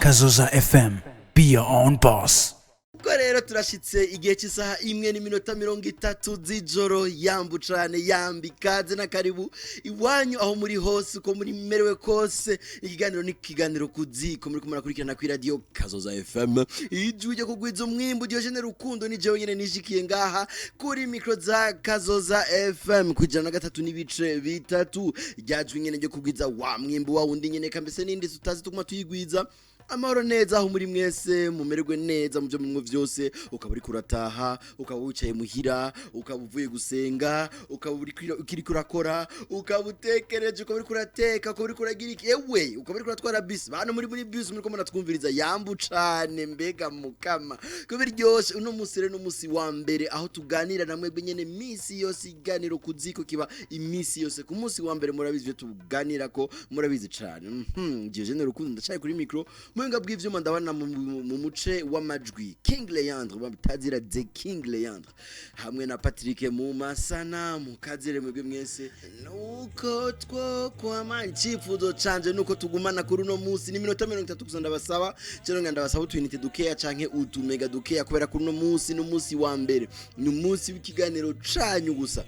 Kazoza FM. Be your own boss. Ubwo rero turashitse igihe cy'isaha 1:30 z'ijoro. Yambu cane, yambi, ikaze na karibu iwanyu aho muri hose, uko muri merewe kose. Ikiganiro ni ikiganiro Kuziko, muri kumurakurikirana kuri radio Kazoza FM, ijwi ryo kugwiza umwimbu. Diogene Rukundo ni jewe nyene nishikiye ngaha kuri micro za Kazoza FM ku 103.3, ryajwi nyene ryo kugwiza wa mwimbu wa wundi nyene kambese n'indi tutazi tuguma tuyigwiza. Amahoro neza aho muri mwese, mumererwe neza mu byo mumwe vyose. Ukaba uriko urataha, ukaba wicaye muhira, ukaba uvuye gusenga, ukaba ukiriko urakora, ukaba utekereje, ukaba uriko urateka, ukaba uriko uragira iki, ewe ukaba uriko uratwara bisi. Bantu muri bisi muriko muratwumviriza, yambu cane, mbega mukama ko biryoshe. Uno musi rero n'umusi wa mbere aho tuganira na mwebwe nyene misi yose. Iganiro Kuziko kiba imisi yose ku munsi wa mbere. Murabizi ivyo tuganirako, murabizi cane. Diogene Rukundo ndacaye kuri micro. Muhinga bw'ivyuma ndabona mu muce w'amajwi King Leandre, batazira The King Leandre, hamwe na Patrick mu masanamu. Kazire mwebwe mwese. Nuko two kwama icifuzo canje nuko tugumana kuri uno munsi. Ni minota 30 gusa ndabasaba, cyo ndabasaba utwinite dukeya canke utumega dukeya, kubera kuri uno munsi n'umunsi wa mbere, ni umunsi w'ikiganiro canyu gusa.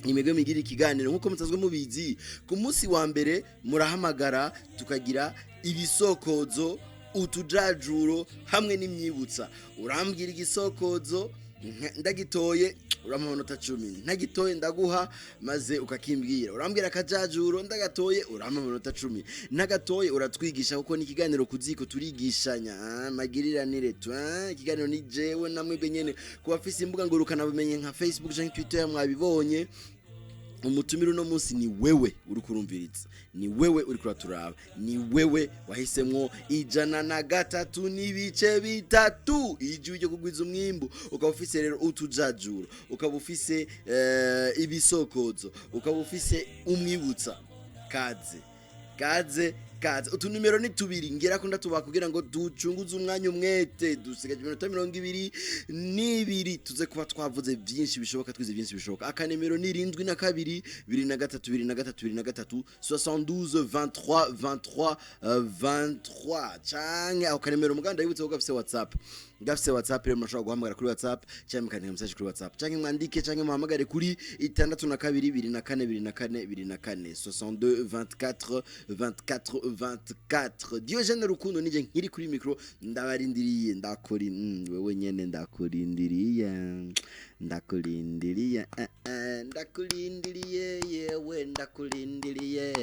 Nimwebwe migira ikiganiro nkuko musanzwe mubizi. Ku munsi wa mbere murahamagara, tukagira ibisokozo, utujajuro hamwe n'imyibutsa. Urambwira igisokozo, ndagitoye urampa amanota 10, ntagitoye ndaguha maze ukakimbwira. Urambwira akajajuro, ndagatoye urampa amanota 10, ntagatoye uratwigisha, kuko ni ikiganiro Kuziko, turigishanya. Magiriranire tu ikiganiro ni jewe na mwebwe nyene. Ku bafise imbuga ngurukana bumenye nka Facebook canke Twitter, mwabibonye. Umutumire uno munsi ni wewe uri kurumviriza, ni wewe uri kuraturaba, ni wewe wahisemwo 103.3, ijwi ryo kugwiza umwimbu. Ukaba ufise rero utujajuro, ukaba ufise ibisokozo, ukaba ufise umwibutsa, kaze, kaze, kaze. Utunimero ni tubiri ngira ko ndatubaha kugira ngo ducunguze umwanya umwete. Dusigaje iminota 22 tuze kuba twavuze byinshi bishoboka, twize byinshi bishoboka. Akanimero ni 72 23 23 23, 72 23 23 23, canke ako kanimero muganda yibutse ko gafise WhatsApp. Gafise WhatsApp rero, murashobora guhamagara kuri WhatsApp, canke mukandika message kuri WhatsApp, canke mwandike, canke muhamagare kuri 62 24 24 24, 62 24 24 24. Diogene Rukundo nije nkiri kuri micro, ndabarindiriye, ndakuri wewe nyene ndakurindiriye, ndakurindiriye, ndakurindiriye, yewe ndakurindiriye.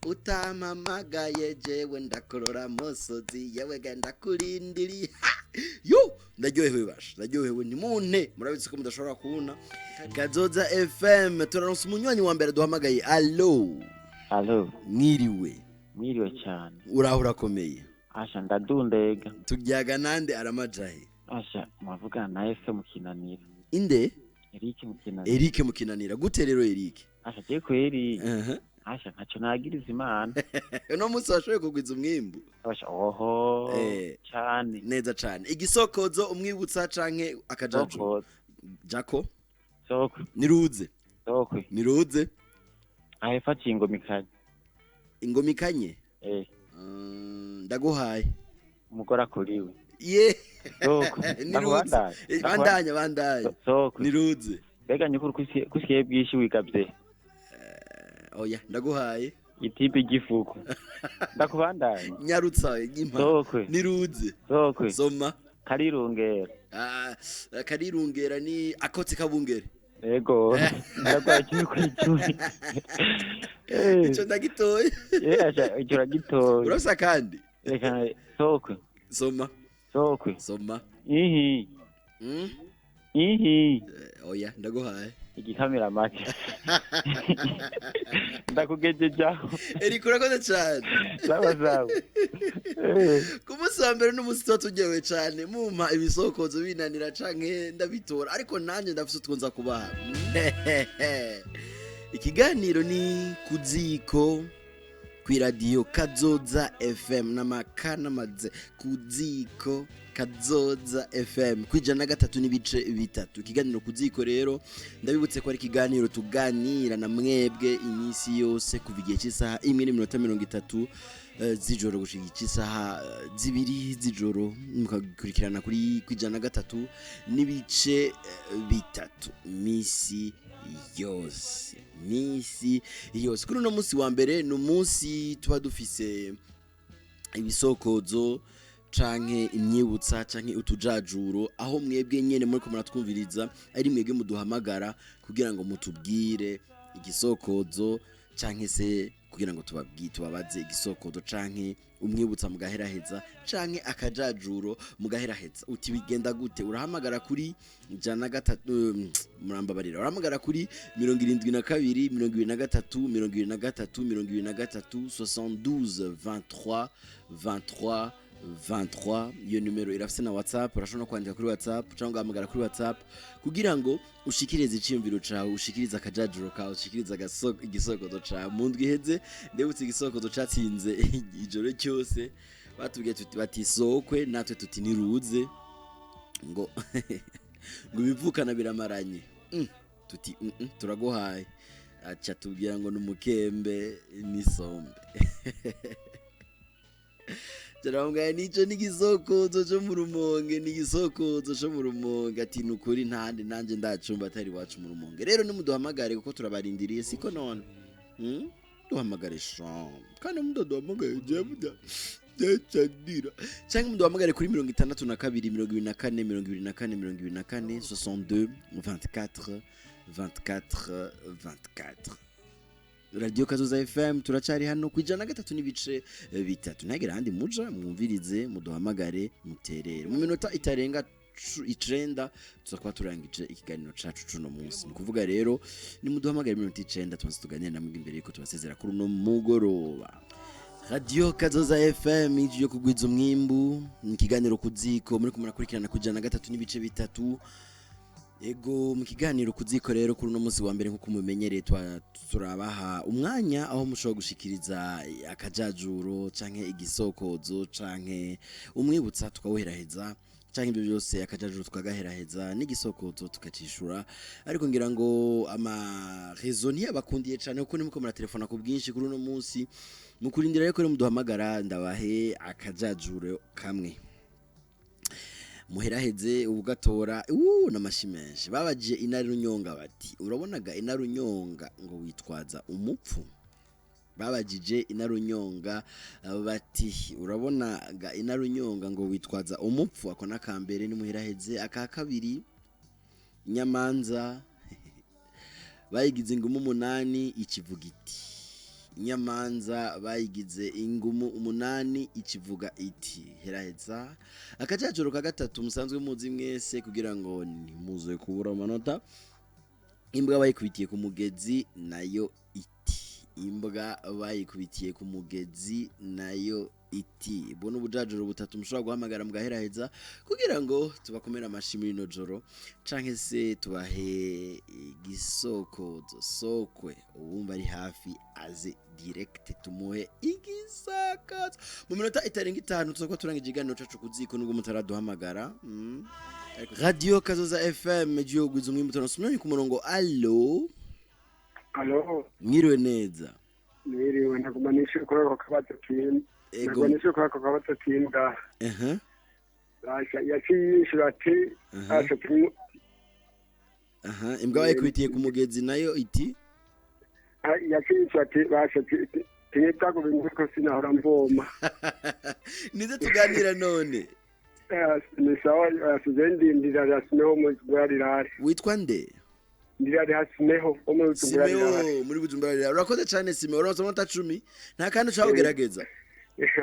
Utampamagaye jewe ndakorora musozi, yewe ga ndakurindiriye. Ha! Yo, ndaryohewe basha, ndaryohewe. Ntimunte, murabizi ko mudashobora kubona Kazoza FM. Turaronse umunywanyi wa mbere duhamagaye. Allo? Alo. Mwiriwe? Mwiriwe cyane. Uraho, urakomeye? Asha, ndadundega. Turyaga nande, aramajahe? Asha, muvugana na Ese Mukinanira. Inde? Eric Mukinanira. Eric Mukinanira. Gute rero, Eric? Asha, je kweri. Asha, ntaco nagiriza Imana. Uno munsi washoboye kugwiza umwimbu? Asha, oho. Cyane. Neza cane. Igisokozo, umwibutsa canke akajajo? Soko. Jako. Soko. Niruze. Soko. Niruze. Ahefa ingoma ikanye. Ingoma ikanye? Eh. Ndaguhaye. Umugore akuriwe. Ye. Soko. Niruze. Ndakubandanya. Bandanya, bandanya. Soko. Niruze. Mbega nyukuri kusiye bwishi wigavye? Oya, ndaguhaye. Itipi gifuko. Ndakubandanya. Nyarutsa impa. Soko. Niruze. Soko. Soma. Karirungera. Ah, karirungera ni akotse kabungere. Ego, ndagwaye 10 kuri 10. Ico ndagitoye. Asha, icyo uragitoye. Urafisa kandi? Reka, sokwe. Soma. Sokwe. Soma. Ihi. Ihi. Oya, ndaguhaye. Igikamera make. Ndakugejejaho. Eric, urakoze cyane. Sawa sawa. Ku munsi wa mbere n'umunsi tuba turyohewe cyane, mumpa ibisokozo binanira canke ndabitora, ariko nanjye ndafise utwo nza kubaha. Ikiganiro ni Kuziko kw'iradiyo Kazoza FM, n'amaka n'amaze Kuziko, Kazoza FM ku 103.3. Ikiganiro Kuziko rero, ndabibutse ko ari ikiganiro tuganira na mwebwe iminsi yose kuva igihe cy'isaha 1:30. z'ijoro gushika isaha 2 z'ijoro, mukagikurikirana kuri 103.3 misi yose, misi yose. Kuri uno munsi wa mbere ni umunsi tuba dufise ibisokozo canke imyibutsa canke utujajuro, aho mwebwe nyene muriko muratwumviriza ari mwebwe muduhamagara kugira ngo mutubwire igisokozo canke se kugira ngo tubabaze igisokozo canke umwibutsa mugaheraheza canke akajajuro mugaheraheza. Uti bigenda gute? Urahamagara kuri 103, murambabarira, urahamagara kuri 72 23 23 23 72 23 23 23. Iyo numero irafise na WhatsApp, urashobora no kwandika kuri WhatsApp cyangwa ugahamagara kuri WhatsApp kugira ngo ushikirize iciyumviro cawe, ushikirize akajajuro kawe, ushikirize igisokozo cawe. Mu ndwi iheze ndebutse igisokozo catsinze ijoro cyose, batubwiye tuti bati sokwe, natwe tuti niruze, ngo ngo ibivukana biramaranye. Tuti turaguhaye, aca tubwira ngo n'umukembe n'isombe. Turamubwira nico n'igisokozo cyo mu Rumonge, n'igisokozo cyo mu Rumonge. Ati nukuri ntandi nanje ndacumba atari iwacu mu Rumonge. Rero nimuduhamagare kuko turabarindiriye, siko none? Duhamagare sha, kandi mudaduhamagaye jewe muda cyangwa muduhamagare kuri 62 24 24 24 62 24 24 24. Radio Kazoza FM, turacari hano ku 103.3. Ntagera ahandi muja, mwumvirize, muduhamagare, muterere. Mu minota itarenga 9 tuzakuba turangije ikiganiro cacu cuno munsi. Ni kuvuga rero nimuduhamagare minota 9 tubanze tuganire namwe imbere yuko tubasezera kuri uno mugoroba. Radio Kazoza FM, ijwi yo kugwiza umwimbu, ni ikiganiro kuziko muri kumurakurikirana ku 103.3. Ego, mu kiganiro kuziko rero kuri uno munsi wa mbere, nkuko mumenyereye, turabaha umwanya aho mushobora gushikiriza akajajuro canke igisokozo canke umwibutsa tukawuheraheza, canke ibyo byose, akajajuro tukagaheraheza n'igisokozo tukacishura. Ariko ngira ngo ama réseau ntiyabakundiye cane kuko nimuko muratelefona ku bwinshi kuri uno munsi. Mu kurindira rero ko muduhamagara, ndabahe akajajuro kamwe muheraheze ugatora n'amashi menshi. Babagiye inarunyonga bati urabonaga inarunyonga ngo witwaza umupfu. Babajije inarunyonga bati urabonaga inarunyonga ngo witwaza umupfu. Ako nakambere nimuheraheze. Aka kabiri, inyamanza bayigize ingumu 8 ikivuga iti. Inyamanza bayigize ingumu 8 ikivuga iti. Heraheza. Akajajuro ka gatatu musanzwe muzi mwese, kugira ngo ntimuze kubura amanota, imbwa bayikubitiye ku mugezi nayo iti. Imbwa bayikubitiye ku mugezi nayo iti. Ubwo ni ubujajuro butatu mushobora guhamagara mugaheraheza kugira ngo tubakomere amashi muri ino joro canke se tubahe igisokozo. Sokwe uwumva ari hafi aze direct tumuhe igisokozo. Mu minota itarenga 5 tuzokuba turangije ikiganiro cacu kuziko, nubwo mutaraduhamagara. Radio Kazoza FM, ijwi yo kugwiza umwimbu. Turanasumye ku murongo. Allo? Alo, Mwiriwe neza? Mwiriwe, naguma nishyuye kuri ako kabazo k'imbwa. Ego. Naguma nishyuye kuri ako kabazo k'imbwa. Asha, yaciye yishyura ati, asha, Aha, imbwa bayikubitiye ku mugezi nayo iti. Yaciye yishyura ati, basha, tinitago bimwe ko sinahora mvoma. Nize tuganira none? Ni sawa, asize ndindira yasimeho mu Bujumbura. Witwa nde? Ndirari hasimeho wo muri Bujumbura. Simeo muri Bujumbura. Urakoze cyane Simeo, urakoze amanota 10. Nta kandi ushaka kugerageza?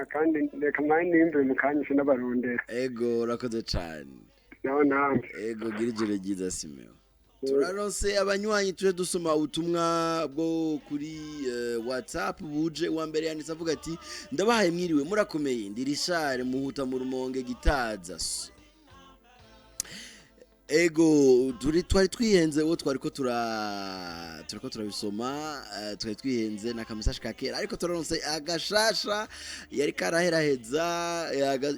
Kandi reka mwanya nimve mu kanya sinabarondera. Ego, urakoze cyane. Naho namwe. Ego, gira ijoro ryiza Simeo. Turaronse abanywanyi, tuje dusoma ubutumwa bwo kuri WhatsApp buje. Uwa mbere yanditse avuga ati ndabahaye mwiriwe, murakomeye, ndi Richard Muhuta mu Rumonge Gitaza. Ego, turi twari twihenze uwo twariko turako turabisoma, twari twihenze na ka message ka kera, ariko turaronse agashasha yari karaheraheza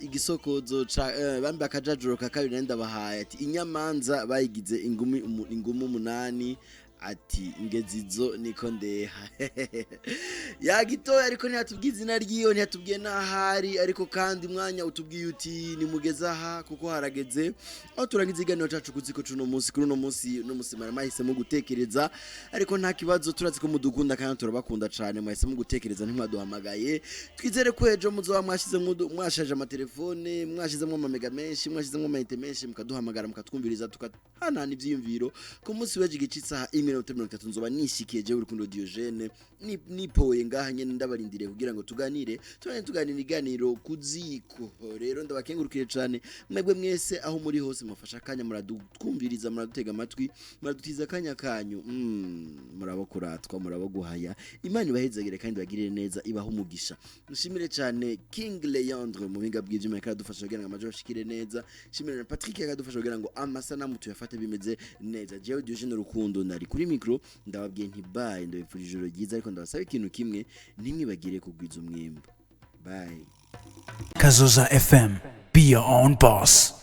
igisokozo ca bambe akajajuro ka kabiri nari ndabahaye, ati inyamanza bayigize ingumu 8. Ati ngezizo niko ndeha yagitoya, ariko ntiyatubwiye izina ryiwe, ntiyatubwiye n'ahari, ariko kandi mwanya utubwiye uti nimugeze aha kuko harageze aho turangiza ikiganiro cacu kuziko cuno munsi. Kuri uno munsi, uno munsi mwahisemo gutekereza, ariko nta kibazo, turazi ko mudukunda kandi turabakunda cane. Mwahisemo gutekereza, ntimwaduhamagaye. Twizere ko ejo muzoba mwashizemo, mwashaje amatelefone, mwashizemo amamega menshi, mwashizemo amayinite menshi, mukaduhamagara, mukatwumviriza, tukahanahana ivyiyumviro. Ku munsi w'ejo igice isaha 1:30 nzoba nishikiye jewe Urukundo Diogene, nipoye ngaha nyene, ndabarindiriye kugira ngo tuganire, tubane tuganira iganiro ku ziko. Rero ndabakengurukire cane mwebwe mwese aho muri hose mufasha akanya, muradutwumviriza, muradutega amatwi, muradutiza akanya kanyu. Murabo kuratwa, murabo guhaya. Imana ibahezagire kandi bagirire neza, ibaho umugisha. Nshimire cyane King Leandre mu buhinga bw'ivyuma yakadufasha kugira ngo amajwi ashikire neza. Nshimire na Patrick yakadufasha kugira ngo amasanamu tuyafate bimeze neza. Jewe Diogene Rukundo nari kuri micro, ndababwiye nti bye, ndabifurije ijoro ryiza, ariko ndabasaba ikintu kimwe: ntimwibagire kugwiza umwimbu. Bye. Kazoza FM. Be your own boss.